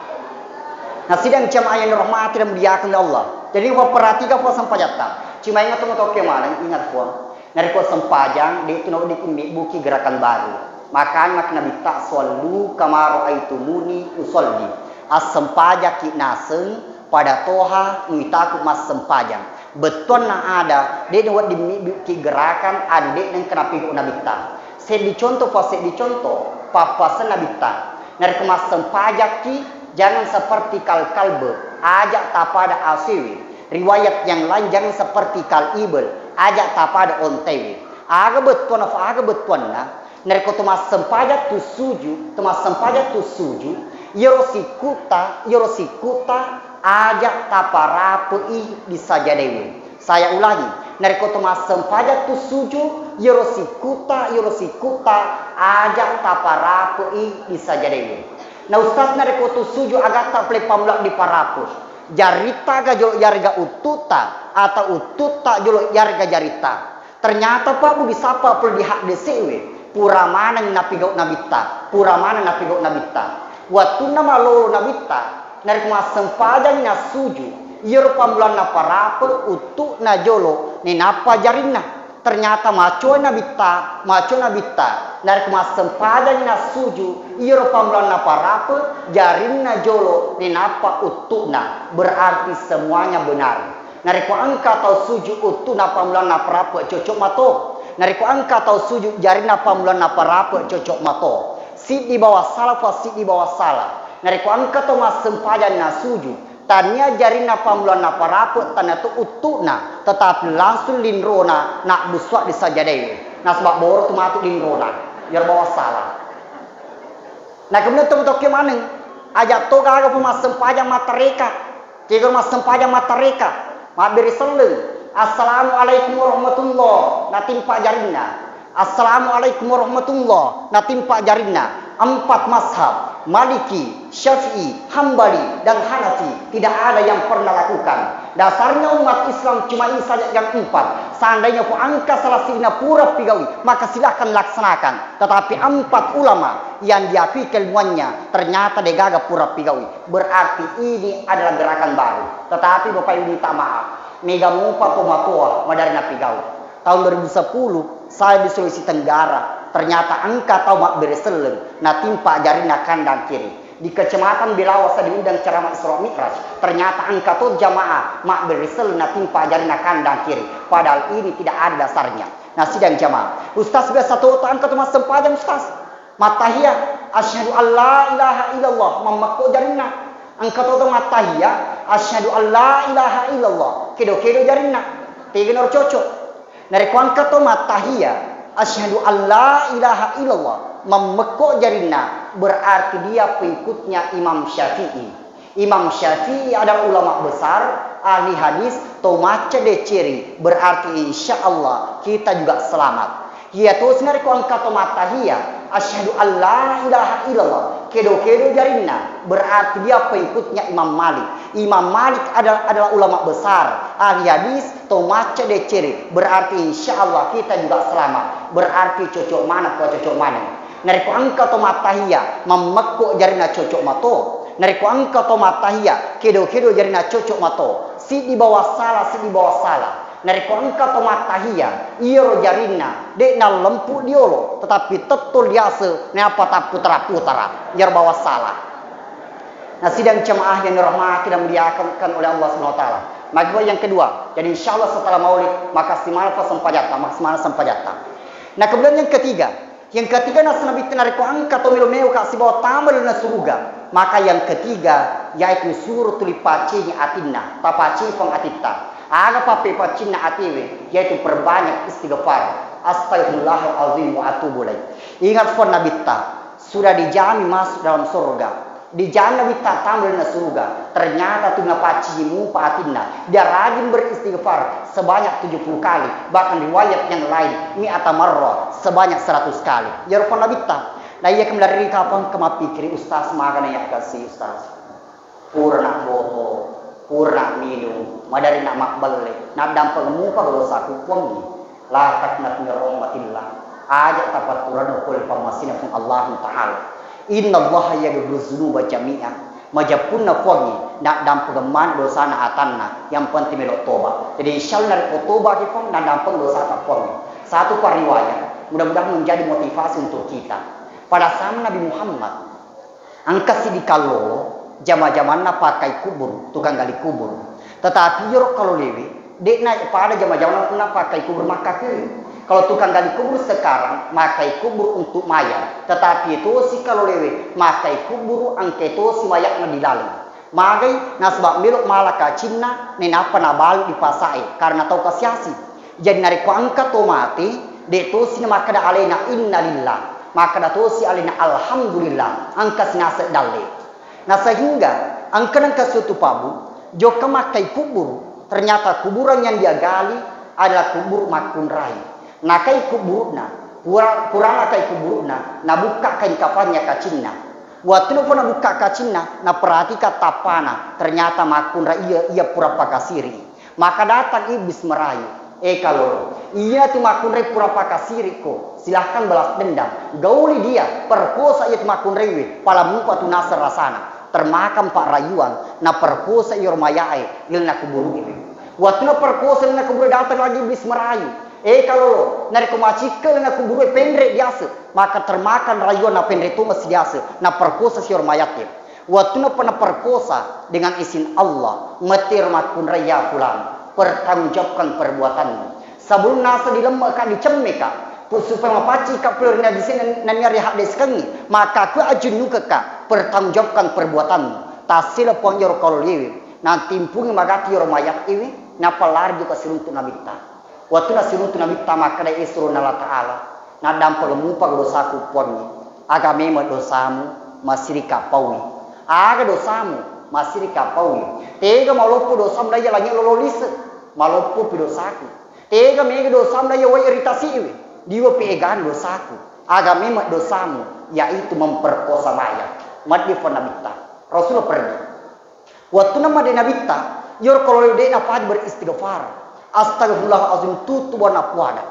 Nasidang jamaah yang dirahmati dan dimuliakan Allah. Jadi, perhatikan puasa sempajatta. Cuma ingat, tunggu toke malam, ingat, Puang. Narekko sempajang, de' tu nawedding mebbuki gerakan baru. Makanya Nabitta, "Shollu kama ra'aitumuni usolli." Assempajakki naseng pada toha nuitaku massempajang. Bettuanna ada, de' nawedding mebbuki gerakan anu de' nengka napigau Nabitta. Seddi contoh, pa seddi contoh, pappasenna Nabitta. Narekko massempajakki, jangan seperti kal-kalbe, aja' tapada asewe. Riwayat yang lain, jangan seperti kal-ibel, aja' tapada ontewe. Aga bettuanna, fa aga bettuanna? Narekko to massempajang tu suju, to massempajang tu suju, iyaro sikkutta, iyaro sikkutta aja' taparape'i di sajadewe. Saya ulangi, narekko to massempajang tu suju, iyaro sikkutta, iyaro sikkutta aja' taparape'i di sajadewe. Na Ustaz, narekko tu suju agatta pale pammula diparape'? Jaritta ga jolo' yarega uttutta, atau uttutta jolo' yarega jaritta? Ternyata, Pak, Bu, disappa pole di haddese'we, pura maneng napigau' Nabitta, pura maneng napigau' Nabitta. Wettunna malolo Nabitta, narekko massempajangngi nassuju, iyaro pammulanna parape' uttu'na jolo, nainappa jarinna. Ternyata macoa Nabitta, macoa Nabitta, narekko massempajangngi nassuju, iyaro pammulanna parape', jarinna jolo, nainappa uttu'na, berarti semuanya benar. Narekko engka tau suju uttu'na pammulanna parape', cocok mato. Narekko engka tau suju jarinna pammulanna parape', cocok mato. Siddi bawang sala, fa siddi bawang sala. Narekko engka tau massempajang nasuju, tania jarinna pammulanna parape', tania to uttu'na, tetapi langsung linrona nabbusua di sajadae. Nasaba boro tu matu linrona. Iyaro bawang sala. Na kemudian tau-tauke maneng, aja' to gaga pemassempajang mattareka. Kegoro massempajang mattareka, mabbere selleng, "Assalamualaikum warahmatullah," natimpa jarinna. "Assalamualaikum warahmatullah," natimpa jarinna. Empat mazhab, Maliki, Syafi'i, Hambali, dan Hanafi, tidak ada yang pernah lakukan. Dasarnya umat Islam cuma ini saja yang empat. Seandainya ku engka salah sijina pura pigaui, maka silahkan laksanakan. Tetapi empat ulama yang diakui keilmuannya ternyata degaga pura pigaui. Berarti ini adalah gerakan baru. Tetapi Bapak Ibu minta maaf, mega mupa tomatoa maderri napigau. Tahun dua ribu sepuluh, saya di Sulawesi Tenggara, ternyata engka tau mabbere selleng, natimpa jarinna kandang kiri. Di Kecamatan Belawa saya diundang ceramah Isra Mi'raj, ternyata engka to jamaah mabbere selleng natimpa jarinna kandang kiri. Padahal ini tidak ada dasarnya. Nah, sidang jamaah, Ustaz biasa to engka to massempajang, Ustaz. Mattahiya, "Asyhadu an la ilaha illallah," mammekko jarinna. Engka to to mattahiya, "Asyhadu an la ilaha illallah," kedo-kedo jarinna. Tegana ro cocok. Narekko engka to mattahiya, "Asyhadu an la ilaha illallah," mammekko jarinna, berarti dia pengikutnya Imam Syafi'i. Imam Syafi'i adalah ulama besar, ahli hadis, to macca deceri, berarti insya Allah kita juga selamat. Iya tosi narekko engka to mattahiya, "Asyhadu an la ilaha illallah," kedo-kedo jarinna, berarti dia pengikutnya Imam Malik. Imam Malik adalah, adalah ulama besar, ahli hadis, to macca deceri, berarti insya Allah kita juga selamat. Berarti cocok maneng, cocok maneng. Narekko engka to mattahiya, mammekko jarinna, cocok mato. Narekko engka to mattahiya, kedo-kedo jarinna, cocok mato. Siddi bawang sala, siddi bawang sala. Narekko engka to mattahiya, iyaro jarinna de' nallempu diolo, tetapi tetto liase, nainappa tapputara-putara. Iyaro bawang sala. Nah, sidang jamaah yang dirahmati dan dimuliakan oleh Allah Subhanahu wa Ta'ala. Maka yang kedua, jadi insya Allah setelah maulid, maka simaneng sempajatta, maka simaneng sempajatta. Nah, kemudian yang ketiga, yang ketiga, nasaba Nabitta narekko engka to melo mewaka sibawa tama ri suruga, maka yang ketiga yaitu suruh tuli pacingi atinna, tapacingi Puang atitta. Aga pappepacinna atiwe, yaitu perbanyak istighfar. Astaghfirullahalazim wa atubu ilaih. Ingat Puang Nabitta, sudah dijamin masuk dalam surga. Dijamin Nabitta tama ri suruga. Ternyata tu napacingi mupa atinna. Dia rajin beristighfar sebanyak tujuh puluh kali. Bahkan riwayat yang lain, mi'ata marrah, sebanyak seratus kali. Iyaro Puang Nabitta. Nah, iya kemarin kapang ke mappikiri, "Ustaz, magana ya kasih, Ustaz. Pura nak boto, pura nak minum, madari nak mabbelle, nak dampeng mupa dosaku, Puang." La taqnatu min rahmatillah. Aja' tapatturang pole pammasena Puang Allahu Ta'ala. Innallaha yaghfiru dzunuba jami'a. Majeppunna Puangnge, naddampengeng maneng dosana atanna, yang penting melo toba. Jadi, insya Allah, narekko toba ki Puang, naddampengeng dosata Puangnge. Satu pa riwayat, mudah-mudahan menjadi motivasi untuk kita. Pada zaman Nabi Muhammad, engka siddi kallolo, jama-jamanna pakkai kubur, tukang gali kubur. Tetapi iyaro kalolewe, de'na pada jama-jamanna pakkai kubur makkakiri. Kalau tukang gali kubur sekarang, makkai kubur untuk mayat. Tetapi tosi kalolewe, makkai kubur engka tosi mayatna di laleng. Magai, nasaba melo mala kacinna, nainappa nabalu di pasae, karena tau kasiasi. Jadi, narekko engka to mate, de' tosi namakkeda alena innalillah, makkeda tosi alena alhamdulillah, engka sinaseng dalle. Nah, sehingga engka nengka suatu pabu, jokka makkai kuburu, ternyata kuburan yang dia gali adalah kubur makkunrai. Nakai kuburuna, pura-, purana kai kuburuna, nabukka kain kafannya kacinna. Wattu napa nabukka kacinna, naperhatikan tappana, ternyata makkunrai iya, iya pura pakasiri. Maka datang iblis merayu, Eh kalolo, iyatu makkunrai pura pakasirikko, silahkan balas dendam. Gauli dia, perkosa iyatu makkunraiwe, pala mupa tu naseng rasana. Termakan pakrayuang, naperkosa iyaro mayae, ilalena kuburu'e. Wattunna perkosa ilalena kuburu'e, datang lagi iblis merayu. Eh kalolo, narekko macikke ilalena kuburu'e, penre diase, maka termakan rayuang, napenre tomasi diase, naperkosa si iyaro mayate. Wattunna pa naperkosa, dengan izin Allah, mette ro makkunrai, ya fulan, pertanggungjawabkan perbuatanmu. Sebelum naseng dilemmeka, dicemmeka, pu-, supaya mapaccingka pole ri najise nennia rihaddeskengngi, maka ku ajunnukeka, pertanggungjawabkan perbuatanmu. Tassila Puang iyaro kalolewe, natimpungi magatti iyaro mayat iwe, nappa lari jokka siruntu Nabitta. Wattunna siruntu Nabitta makkeda, eh surona Allah Ta'ala, naddampengeng mupa dosaku Puangnge. Aga memeng dosamu, masirika paui. Aga dosamu, masirika paui. Tega maloppo dosamu, naiya langi lolo lise. Maloppopi dosaku. Tega mega dosamu, naiya wai ri tasi'we. Liwepi egana dosaku. Aga memeng dosamu, yaitu memperkosa mayat. Maddifa Nabitta. Rasulullah pergi. Wattunna madde Nabitta, iyaro kalolewe de napaja beristighfar. Astagfirullahalazim, tutubuanna puada.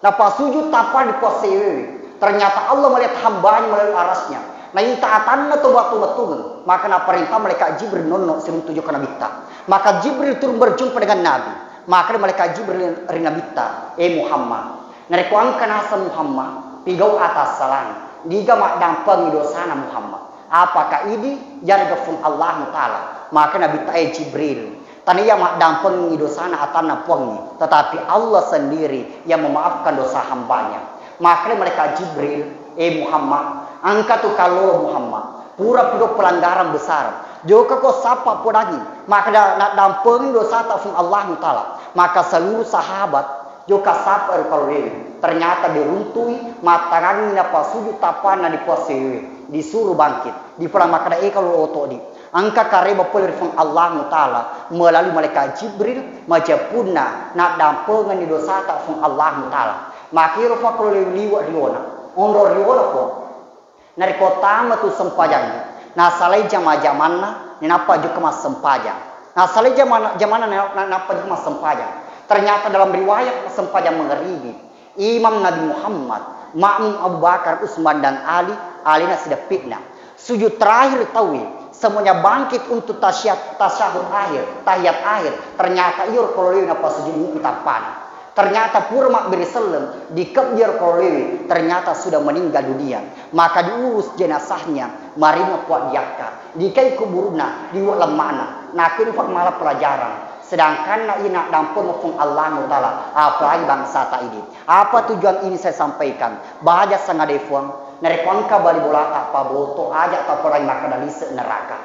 Napasujud tappa di puassewewe. Ternyata Allah melihat hambanya melalui arasnya. Nainta atanna toba tu mettungeng. Maka naparenta malaikat Jibril nonno siruntu jokka Nabitta. Maka Jibril turun berjumpa dengan Nabi. Maka malaikat Jibril ri Nabitta, eh Muhammad, narekko engka naseng Muhammad, pigau atassalang, niga maddampengi dosana Muhammad. Apakah idi yarega Fuang Allahu Ta'ala? Maka Nabitta, eh Jibril, tania maddampengi dosana atanna Puangnge, tetapi Allah sendiri yang memaafkan dosa hambanya. Maka malaikat Jibril, eh Muhammad, engka tu kallolo Muhammad, pura pigau pelanggaran besar. Jokako sappa podangi, maka da-, naddampengi dosata Fuang Allahu Ta'ala. Maka seluruh sahabat jokka sappa ero kalolewe. Ternyata diruntui, mattanganni napasujud tappanna di puassewewe. Disuruh bangkit. Dipala makkeda, eh kalo otodi. Engka kareba pole ri Fuang Allahu Ta'ala melalui malaikat Jibril, majeppunna naddampengenni dosata Fuang Allahu Ta'ala. Makero fa kalolewe liwe riona. Onro riona ko. Narekko tama tu sempajangnge, nasalai jama-jamanna, nainappa jokka massempajang. Nasalai jama-, jamanna, na-, na-, nappa jokka massempajang. Ternyata dalam riwayat massempajang mangaribi, Imam Nabi Muhammad, makmum Abu Bakar, Utsman, dan Ali, alena sideppi'na. Sujud terakhir tauwe, semuanya bangkit untuk tasyahud, tasyahud akhir, tahiyat akhir. Ternyata iyaro kalolewe napasujud mupi tappana. Ternyata pura mabbere selleng, dikebbi iyaro kalolewe, ternyata sudah meninggal dunia. Maka diurus jenazahnya, maringa Puang Diakka, dikai kuburuna, diuwa lemmana, nakuni fa mala pelajaran. Sedangkanna ina dampeng Fuang Allahu Ta'ala, apalagi bangsata idi. Apa tujuan ini saya sampaikan? Baja sangade Fuang, narekko engka bali bolata paboto, aja tapodangi makkeda lise neraka.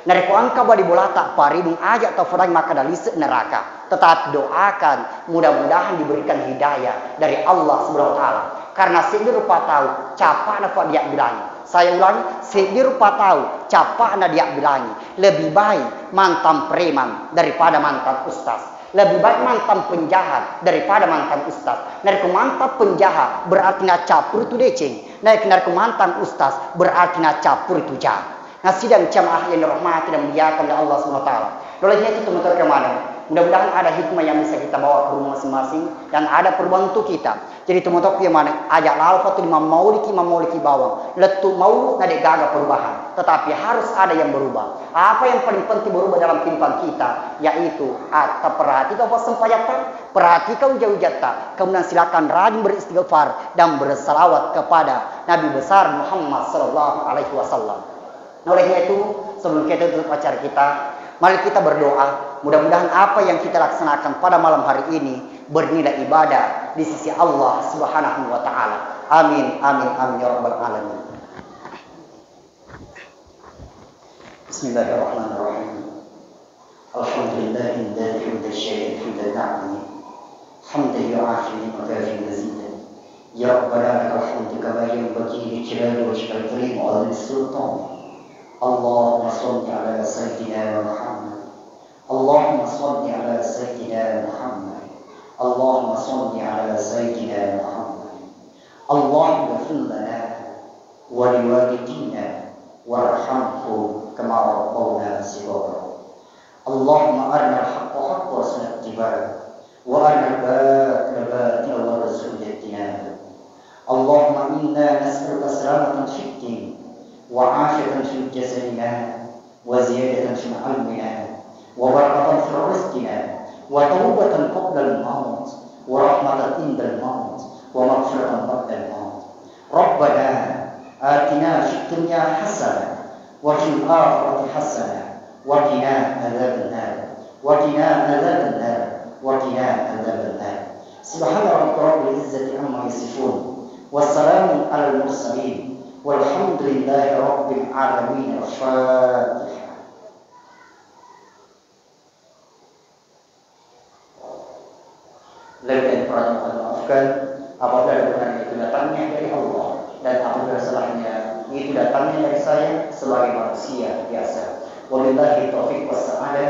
Narekko engka bali bolata paridung, aja tapodangi makkeda lise neraka. Tetapi doakan, mudah-mudahan diberikan hidayah dari Allah Subhanahu wa Ta'ala. Karena seddi rupa tau cappa'na fa diabbilangi. Saya ulangi, seddi rupa tau cappa'na diabbilangi. Lebih baik mantan preman daripada mantan ustaz. Lebih baik mantan penjahat daripada mantan ustaz. Narekko mantan penjahat, berarti nacappuri tu deceng. Narekko, narekko mantan ustaz, berarti nacappuri tu jam. Nah, sidang jamaah yang dirahmati dan dimuliakan oleh Allah Subhanahu wa Ta'ala. Oleh itu, teman-teman, kemana? Mudah-mudahan ada hikmah yang bisa kita bawa ke rumah masing-masing dan ada perubahan untuk kita. Jadi, teman-teman, kemana? Aja lalfa tu di mammauliki, mammauliki bawang. Lettu maulu, na de gaga perubahan. Tetapi harus ada yang berubah. Apa yang paling penting berubah dalam kehidupan kita? Yaitu, ah, perhatikan apa sempajatta, perhatikan uja-ujatta. Kemudian silakan rajin beristighfar dan bersalawat kepada Nabi besar Muhammad sallallahu alaihi wasallam. Nah, olehnya itu, sebelum kita tutup acara kita, mari kita berdoa. Mudah-mudahan apa yang kita laksanakan pada malam hari ini bernilai ibadah di sisi Allah Subhanahu wa Ta'ala. Amin, amin, amin, ya Rabbal 'Alamin. بسم الله الرحمن الرحيم. الحمد لله الذي حمد الشاكر حمد النعم، حمدا يوافي ويكافئ مزيده. يا ربنا لك الحمد كما ينبغي لجلال وجهك الكريم وعظيم سلطانك. اللهم صل على سيدنا محمد. اللهم صل على سيدنا محمد. اللهم صل على سيدنا محمد. اللهم اغفر لنا ولوالدينا وارحمهم كما ربونا صغارا. اللهم أرنا الحق حقا وارزقنا اتباعه، وأرنا الباطل باطلا وارزقنا اجتنابه. اللهم إنا نسألك سلامة في الدين وعافية في جسدنا وزيادة في علمنا وبركة في رزقنا وتوبة قبل الموت ورحمة عند الموت ومغفرة بعد الموت. ربنا آتنا في الدنيا حسنة وفي الآخرة حسنة وقنا عذاب النار، وقنا عذاب النار، وقنا عذاب النار. سبحان ربك رب العزة عما يصفون، وسلام على المرسلين، والحمد لله رب العالمين. الفاتحة. Lebih dan kurang mohon maafkan. Apabila ada benar itu datangnya dari Allah, dan apabila salahnya itu datangnya dari saya sebagai manusia biasa. Wabillahi taufiq wassa'adah.